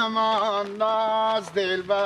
نمان ناز دلبر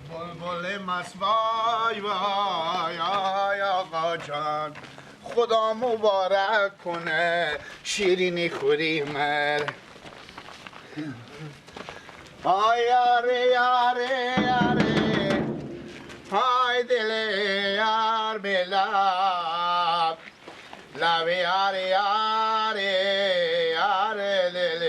بلبل مست وای وای آی آقا جان خدا مبارک کنه شیرینی خوری مر آی یاره یاره یاره های دل یار ملاب لب یاره یاره یاره دل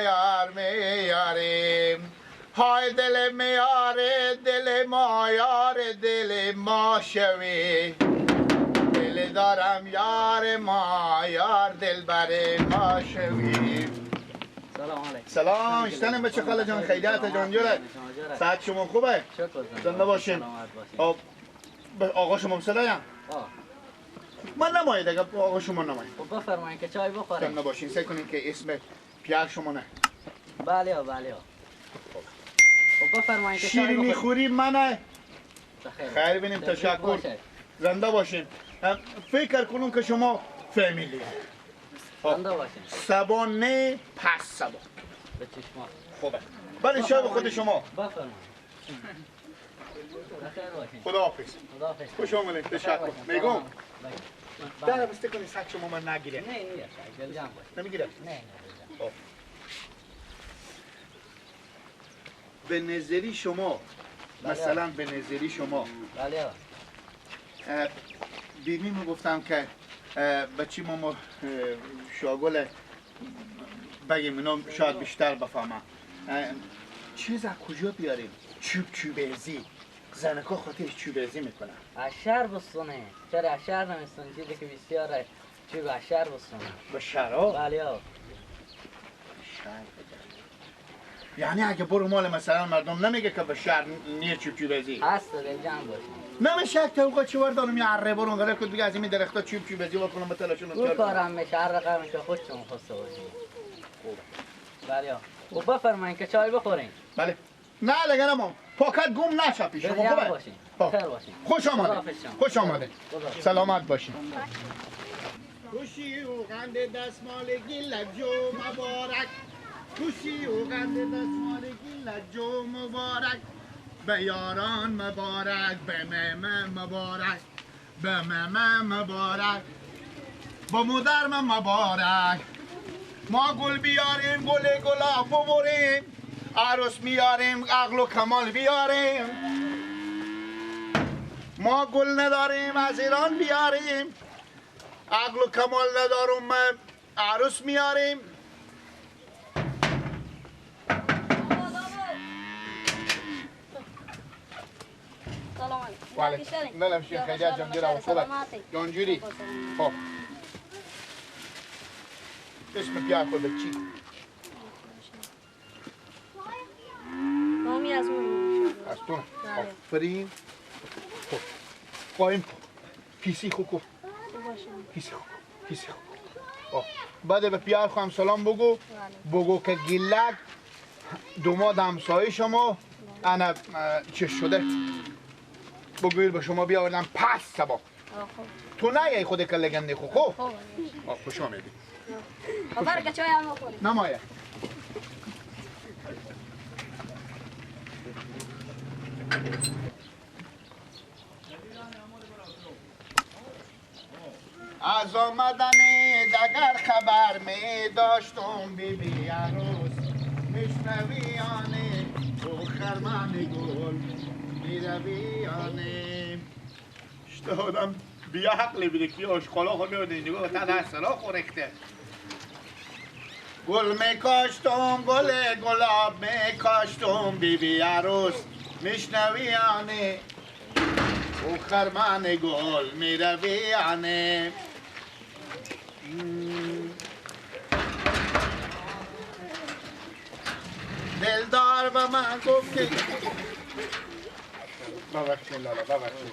یار می یاریم های دل میاره دل ما یار دل ما شوی دل دارم یار ما یار دل بر ما شوی. سلام علیکم. سلام اشتنم بچه خاله جان خیلیت جان جوره ساعت شما خوبه؟ زنده باشین. آقا شما صدایم؟ من نمایید اگه آقا شما نمایید. خب بفرمایید که چای بخوریم. زنده باشین. سعی کنین که اسم پیار شما نه. بله بله. خب بفرمایید که چای شیرینی خوری منه. خیر بینیم. تشکر. زنده باشین. فکر کنم که شما فامیلی. زنده باشین. سبا نه پس سبا. به چشما. خوبه. بله چای به خود شما. بفرمایید. خداحافظ. خداحافظ. خوش آمدید. تشکر. میگم در بسته کنی سگ شما من نگیره. نه نه دل جمع باش. نمیگیره؟ نه نه. به نظری شما مثلا به نظری شما بله بیمی میگفتم که بچی ما شاگل بگیم اینا شاید بیشتر بفهمم چیز از کجا بیاریم؟ چوب چوبزی زنکا خاطرش چوبزی میکنن از شهر بستونه. چرا از شهر نمیستونه؟ چیزی که بسیاره چوب از شهر بستونه. به شهرها؟ بله ها. شهر یعنی اگه برو مال مثلا مردم نمیگه که به شهر نیه چوب چوبزی هست دل جمع باشه. نمیشه که اوقات چی وردانم یه عره برون غره کد بگه از این درختا چوب چوبزی وکنم به تلاشون اون کارم میشه هر رقم که خودشون خواسته باشی. خوبه. بله خب بفرمایید که چای بخورین. بله. نه لگه نمام پاکت گم نشه پیش شما. خوبه؟ خیر باشین. خوش آمده. خوش آمده. سلامت باشین. خوشی و قند دستمالگی لجو مبارک. خوشی و قند دستمالگی لجو مبارک. به یاران مبارک، به ممه مبارک، به ممه مبارک، به مادرم مبارک. ما گل بیاریم گل گلاب ببریم، عروس میاریم عقل و کمال بیاریم. ما گل نداریم از ایران بیاریم، عقل و کمال ندارم عروس میاریم. سلام علیکم. نه نه خیلی جان جورا خوبه جان جوری. خب اسم پیار خود چی؟ مامی از اون از تو. آفرین. خب قایم کن پیسی خو کو پیسی خو پیسی خو. بعد به پیار خو هم سلام بگو. بگو که گیلک دوماد همسایه شما انا چه شده بگویر به شما بیاوردم پس سبا. تو نیای خود که لگنده خو خب. خوش آمدی. خبر که چای هم بخوری. نمایه. از آمدن دگر خبر می داشتم بی بی عروس میشنویانه او خرمن گل میرویانه. اشتهادم بیا حقلی بیده که آشقالا خود میوده نگاه تا در سلا خورکته. گل میکاشتم گل گلاب میکاشتم بی بی عروس میشنویانه او خرمن گل میرویانه. دلدار به من گفت که ببخشید لالا ببخشید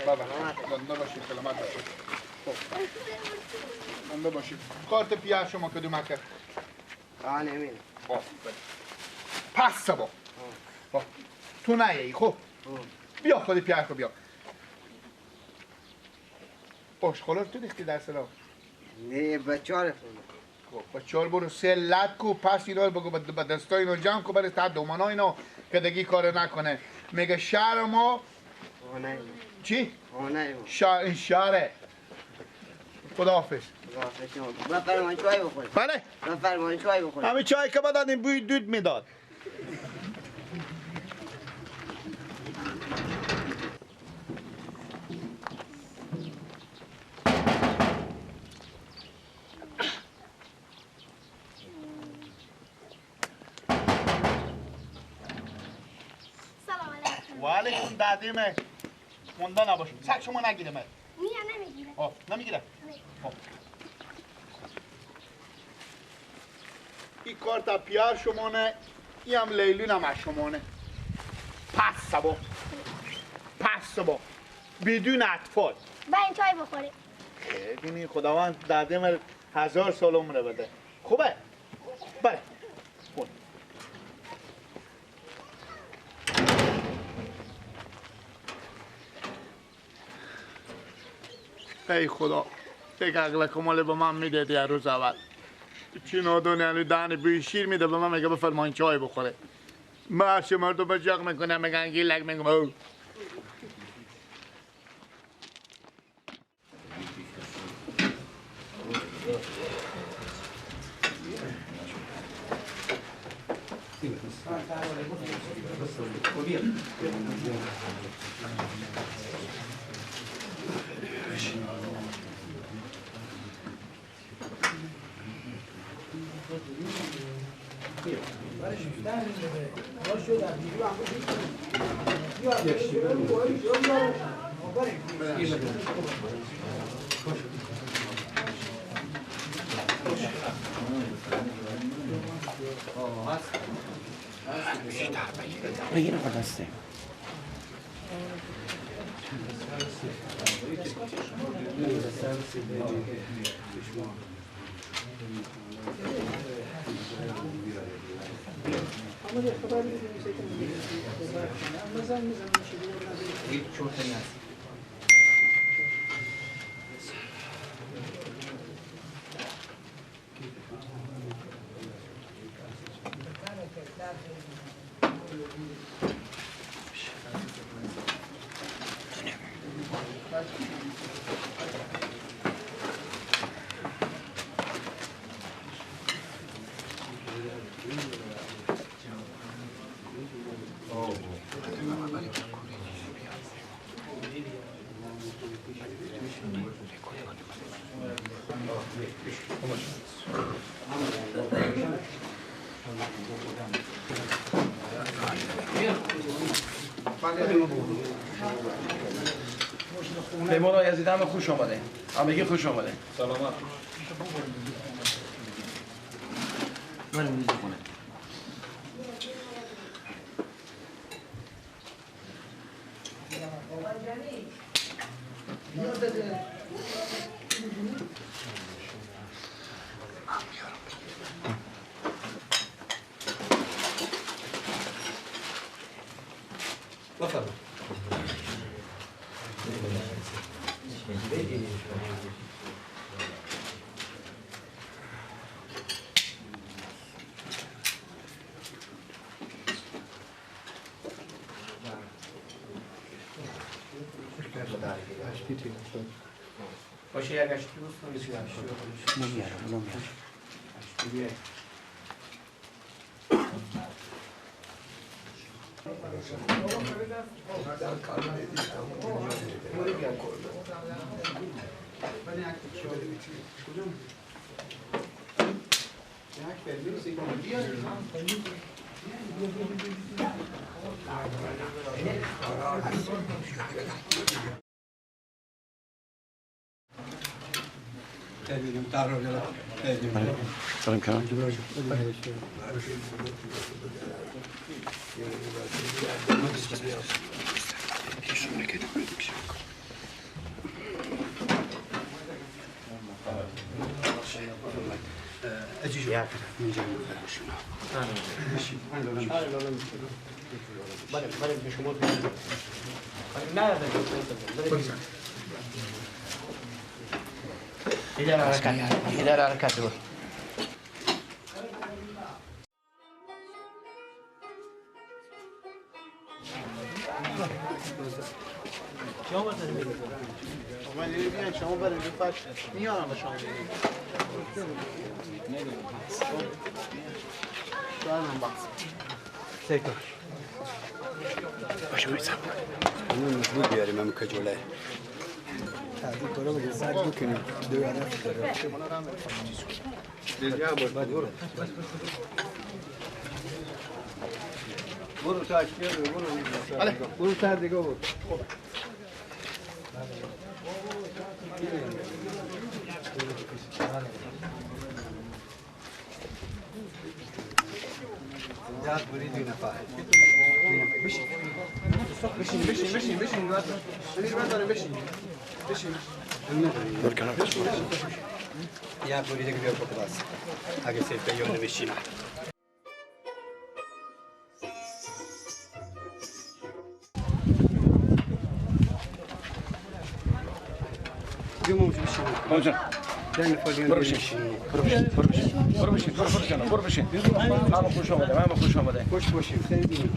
ببخشید. زنده باشید سلامت باشید. خب زنده باشید. کارت پیار شما کدوم کرد؟ آه نمیده. پس سبا تو نیایی خب بیا خود پیار خو بیا. آشغالا رو تو ریختی در سلا؟ نه بچه ها. خب بچه‌ها برو سه لط کو پس اینا بگو به دستای اینا جمع کو برای تا دومانا اینا که دیگه کار نکنه. میگه شهر ما چی؟ شهر این شهره. خداحافظ. بفرمایید چای بخورید. بله؟ بفرمایید چای بخورید. همین چای که بدادیم بوی دود میداد. سلام علیکم. و علیکم دادیمه. مونده نباش. سگ شما نگیره من. نه نمیگیره. آه نمیگیره. خب. این کارت پیار شمانه، این هم لیلون هم از شمانه. پس سبا. پس سبا. بدون اطفال. با این چای بخوریم. ببینی خداوند دادیم 1000 سال عمر بده. خوبه؟ بله. خوب. ای خدا، یک عقل کمال به من میده دیگه روز اول. چی نادونی یعنی دهن بوی شیر میده به من میگه بفرمایین چای بخوره. من هرچی مردم به جاق میکنم میگن گیلک میگم او. مهمانای عزیز همه خوش آمده. همگی خوش آمده. سلامت. من میز خونه. بفرمایید. باشه یک اشتی بستم. نمیارم نمیارم. سلام کنم. İleri hareket, ileri hareket bu. شما برید میارم شما باشه باید سب کنیم مجبور بیاریم هم کجوله تعدیل کارا بگه سگ بکنیم دو هدف داره برو تا اشکیه برو برو تا دیگه برو بشین بشین بشین بشین بشین بشین یه بریده که بیا بکلاس اگه سیفته یا نمیشینم مامان برو بشین برو بشین برو بشین برو بشین برو بشین برو بشین همه خوش آمده همه خوش آمده خوش باشیم خیلی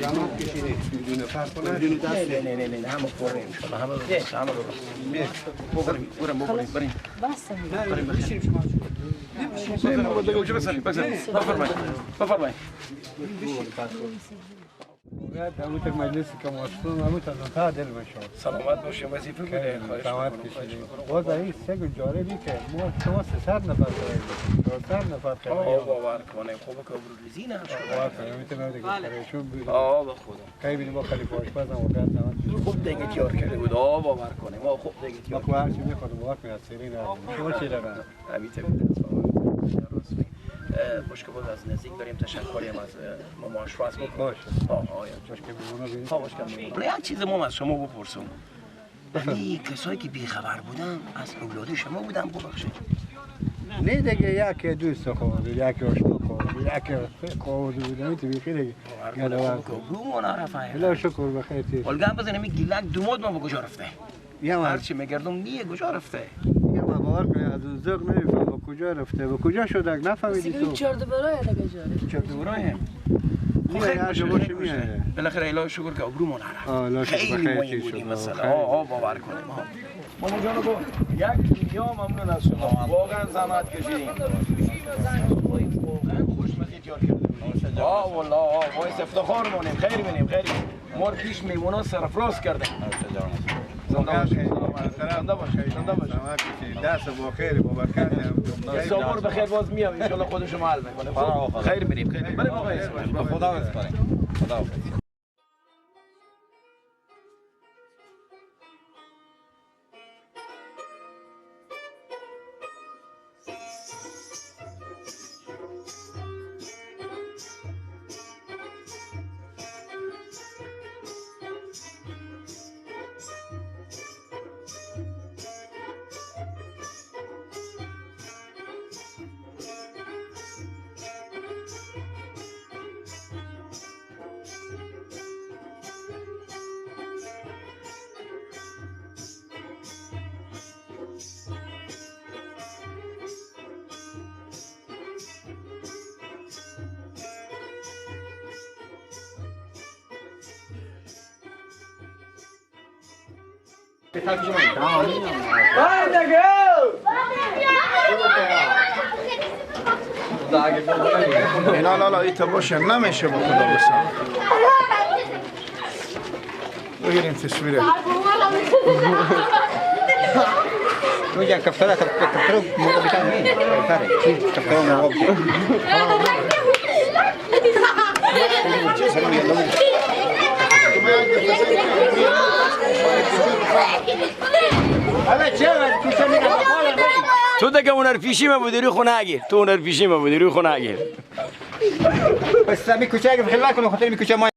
زحمت کشیدید بدون فرق بدون دست نه نه نه همه خوریم ان شاء الله همه درست همه درست بخوریم بریم بخوریم بریم بریم بشینیم شما بزنیم بزنیم بفرمایید بفرمایید همون مجلسی که ماستون همون تا دل بشو سلامت باشیم وظیفه بوده سلامت کشیدیم باز این سه جالبی که ما شما 300 نفر داریم 400 نفر آه باور کنه خوب که ابروریزی نشد باور کنه میتونم دیگه چون بود آه به خدا خیلی ما خیلی آشپزم واقعا زحمت خوب دیگه تیار کرده بود آه باور کنه ما خوب دیگه تیار ما هر چی میخوام باور کنه سری نه شما چی دارن همین باش که باز از نزدیک داریم تشکریم از مامان آشپز بکن باشه آه باش که بمونه باش که یک چیز ما از شما بپرسم یعنی کسایی که بیخبر بودن از اولاد شما بودن ببخشید نه دیگه یکی دوست خورد یکی آشنا خورد یکی خورد بود همین بیخی دیگه رو نرفه لا شکر بخیر حالا هم بزنیم این گیلک دوماد ما به کجا رفته هرچی میگردم نیه کجا رفته یه ما باور کنی از اون ذوق نمیفهم به کجا رفته به کجا شده نفهمیدی تو چرد برای دیگه چرد برای خیلی باشه میاره بالاخره الهی شکر که آبرومون نرفت خیلی مهم بودیم مثلا آه باور کنیم مامان جان گفت یک دنیا ممنون از شما واقعا زحمت کشیدیم واقعا خوشمزه تیار کرده بودیم آه والله آه باعث افتخار مونیم خیر بینیم خیر ما رو پیش میمونا سرفراز کردیم زنده باشید زنده باشید زنده باشید دست با خیر با برکت صبر بخیر باز میام ان شاء الله خود شما حل میکنه خیر میریم خیر بریم آقای خدا حافظ خدا حافظ اینا لالا ایتا باشه نمیشه با خدا بسن بگیریم تصویره میگن کفتره کفتره موقع بیتن کفتره کفتره موقع بیتن تو دیگه هنرپیشی ما بودی روی خونه اگیر تو هنرپیشی ما بودی روی خونه اگیر بس می کوچه اگه خیلی کنم خاطر می کوچه ما